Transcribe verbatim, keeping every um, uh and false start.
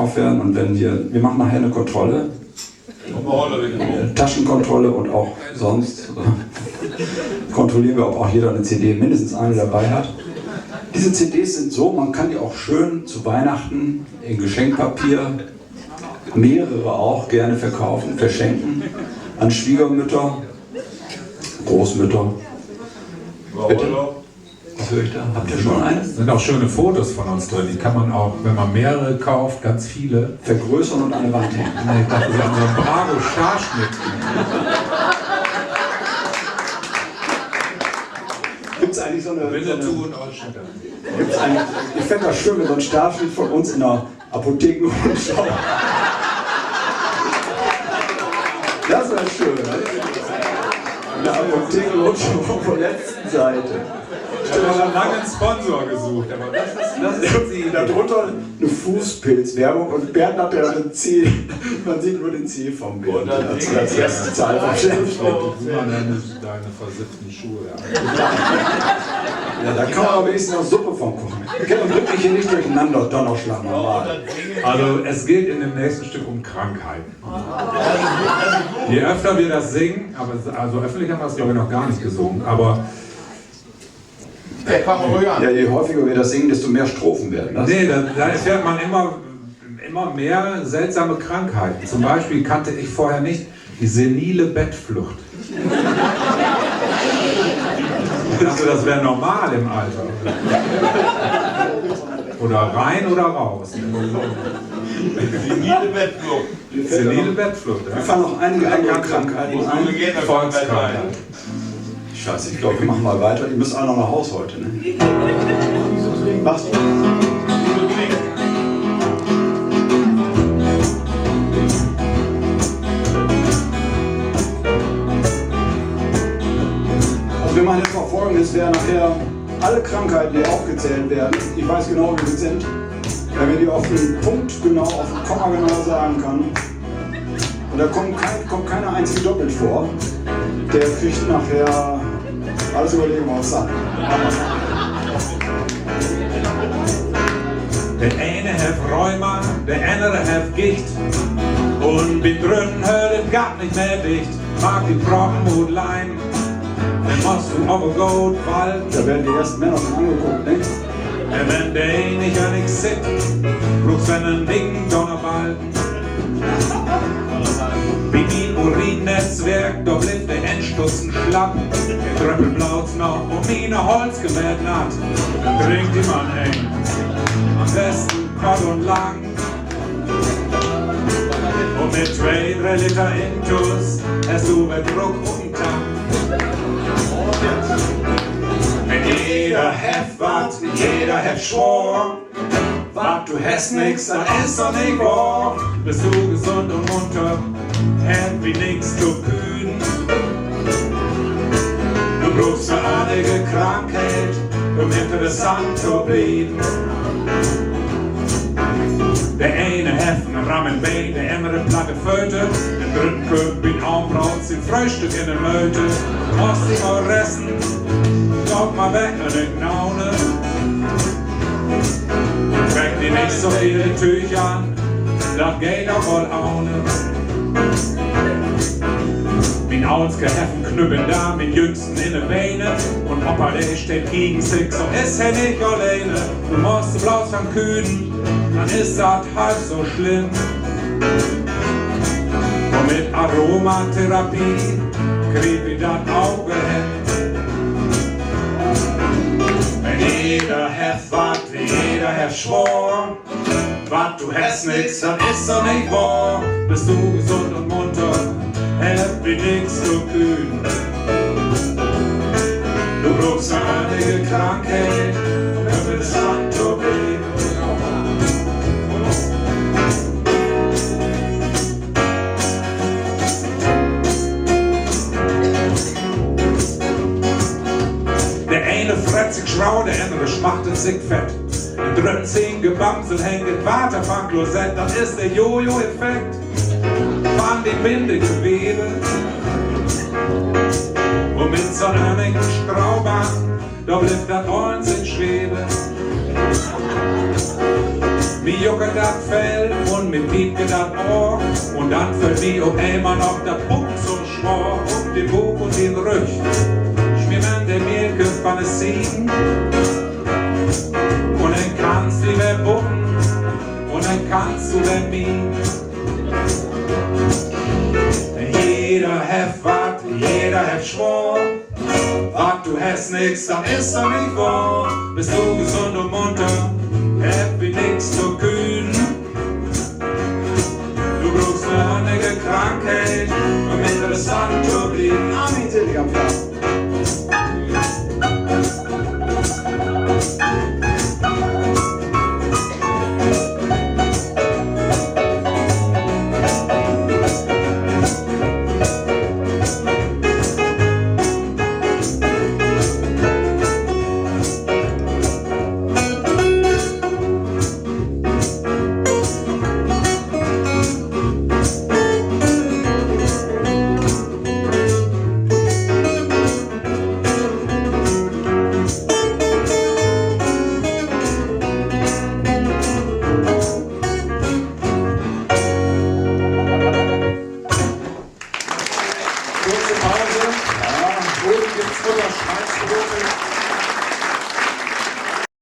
aufwerten und wenn wir, wir machen nachher eine Kontrolle, Taschenkontrolle und auch sonst kontrollieren wir, ob auch jeder eine C D, mindestens eine dabei hat. Diese C Ds sind so, man kann die auch schön zu Weihnachten in Geschenkpapier, mehrere auch, gerne verkaufen, verschenken, an Schwiegermütter, Großmütter. Bitte? Was höre ich da? Habt ihr schon eine? Sind auch schöne Fotos von uns drin. Die kann man auch, wenn man mehrere kauft, ganz viele. Vergrößern und an die Wand hängen. Nee, ich dachte, so an so einen Bravo-Starschnitt. Gibt's eigentlich so eine, so eine Winnetou und Old Shatterhand. Gibt's eigentlich, ich fänd das schön, wenn so ein Starschnitt von uns in der Apothekenrundschau. Das wär schön, ne? In der Apothekenrundschau von der letzten Seite. Ich habe schon lange einen Sponsor gesucht, aber das ist, das ist die Idee. Da drunter eine Fußpilzwerbung und Bernd hat ja den C, man sieht nur den C vom Bernd. Und dann als, als erste Zahl vom Chef. Immer deine, deine versifften Schuhe an. Ja, da kann man aber wenigstens noch Suppe von kochen. Kann man wirklich hier nicht durcheinander, Donnerschlag nochmal. Also, es geht in dem nächsten Stück um Krankheiten. Je öfter wir das singen, aber, also öffentlich haben wir es, glaube ich, noch gar nicht gesungen, aber Ja, je häufiger wir das singen, desto mehr Strophen werden das. Nee, da, da erfährt man immer, immer mehr seltsame Krankheiten. Zum Beispiel kannte ich vorher nicht die senile Bettflucht. Ich dachte, das wäre normal im Alter. Oder rein oder raus. Senile Bettflucht. Senile Bettflucht, ja. Mir fallen noch einige andere Krankheiten ein. Volkskrankheit. Scheiße, ich glaube, wir machen mal weiter. Ihr müsst alle noch nach Hause heute, ne? Mach's gut. Also wir machen jetzt mal Folgendes, wer nachher alle Krankheiten, die aufgezählt werden, ich weiß genau, wie sie sind, wenn mir die auf den Punkt genau, auf den Komma genau sagen kann, und da kommt, kein, kommt keine einzige doppelt vor, der kriegt nachher, alles überlegen wir uns dann. De ene hett Rheuma, de annere hett Gicht. Un bi'n drüdden höört dat Gatt nich mehr dicht. Maak de Proppen ut Leim, denn musst du aver goot walten. Da werden die ersten Männer schon angeguckt, ne? Denn wenn de nich an nix sitt, bruukst du en dicken Donnerbalken. Bi mien Urinnetzwerk, dor blifft de Endstutzen slapp. De dröppelt blots noch op miene Holzgemett natt. Drink di man een, an'n besten kort un lang. Un mit twee, dree Liter intus hest du weer Druck op'n Tank. Denn jeder hett wat, jeder hett swoor. Wat du hest nix, dat is doch nich wohr. Büst du gesund un munter, hebbt wi nix to küden. Du bruukst ne arnige Krankheit, üm interessant to blieven. De ene hett en rammet Been, de annere platte Fööt, de drüdde kummt bi'n Abenbroot sien Fröhstück in de Mööt. Osteoressen, doch mal weg an de Knaune. Treck di nich so veel Tüüch an, dat geiht ok woll ahn. Mien Oolske hett en Knüpp in'n Darm, mien Jüngsten in de Bene. Un Opa, de steiht gegen sik, so is he nich alleen. Du musst blots van küden, denn is dat half so slimm. Un mit Aromatherapie kriegt wi dat ok weer hen. Jeder hett wat, jeder hett swoor. Wat du hest nix, dat is doch nich wohr. Büst du gesund un munter, hebbt wi nix to küden. Du bruukst ne arnige Krankheit, üm interessant to blieven. De ene frett sik schrauw, de annere smachtet sik fett. De drüdde sien Gebamsel hangt in't Water van't Klosett, dat is de Jojo-Effekt van de Bindegewebe. Un mit so'n arnigen Strauhband, dor blifft dat allens in sweven. Mi juckt dat Fell un Mi piep dat Ohr, un dann föllt mi op eenmal noch dat Buken so swoor op de Buuk un den Rüch. Smier man de Melk van de Siegen, un denn kannst du weer buken, un denn kannst du weer mi. Jeder hett wat, jeder hett swoor. Wat du hest nix, dat is doch nich wohr. Büst du gesund un munter, hebbt wi nix to küren. Du bruukst ne ornliche Krankheit, üm interessant to blieven. Armin Seeligam. Kurze Pause. Ja, oben gibt's Futter, Schmalzbrote.